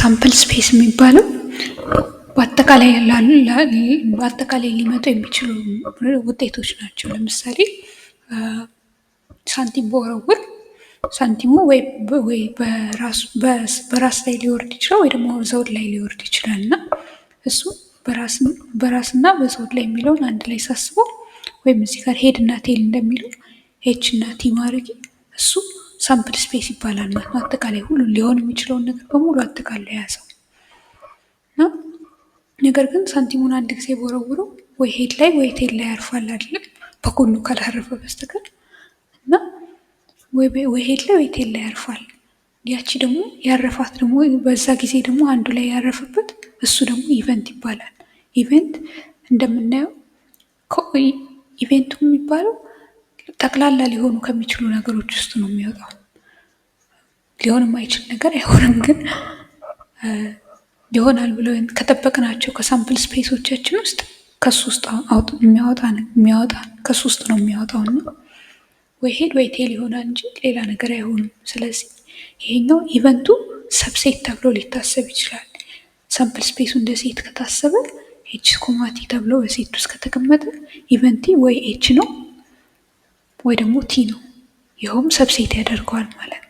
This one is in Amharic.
Sample space የሚባለው በአጠቃላይ ሊመጡ የሚችሉ ውጤቶች ናቸው። ለምሳሌ ሳንቲም ብወረውር ሳንቲሙ ወይ በራስ ላይ ሊወርድ ይችላል ወይ ደግሞ ዘውድ ላይ ሊወርድ ይችላል። እና እሱ በራስና በዘውድ ላይ የሚለውን አንድ ላይ ሳስበው ወይም እዚህ ጋር head እና tail እንደሚለው H እና T ማድረግ እሱ sample space ይባላል ማለት ነው። አጠቃላይ ሁሉ ሊሆን የሚችለውን ነገር በሙሉ አጠቃላይ የያዘው። እና ነገር ግን ሳንቲሙን አንድ ጊዜ ብወረውረው ወይ head ላይ ወይ tail ላይ ያርፋል አይደለም፣ በጎኑ ካላረፈ በስተቀር። እና ወይ head ላይ ወይ tail ላይ ያርፋል። ያቺ ደግሞ ያረፋት ደግሞ በዛ ጊዜ ደግሞ አንዱ ላይ ያረፈበት እሱ ደግሞ event ይባላል። Event እንደምናየው event ኡ የሚባለው ጠቅላላ ሊሆኑ ከሚችሉ ነገሮች ውስጥ ነው የሚወጣው። ሊሆን የማይችል ነገር አይሆንም፣ ግን ይሆናል ብለን ከጠበቅናቸው ከ sample space ኦቻችን ውስጥ ከሱ ውስጥ የሚያወጣ ከሱ ውስጥ ነው የሚያወጣው። እና ወይ head ወይ tail ይሆናል እንጂ ሌላ ነገር አይሆንም። ስለዚህ ይሄኛው event ኡ subset ተብሎ ሊታሰብ ይችላል። Sample space ኡ እንደ set ከታሰበ፣ H comma T ተብሎ በ set ውስጥ ከተቀመጠ፣ event ወይ H ነው ወይ ደግሞ T ነው። ይኸውም subset ያደርገዋል ማለት ነው።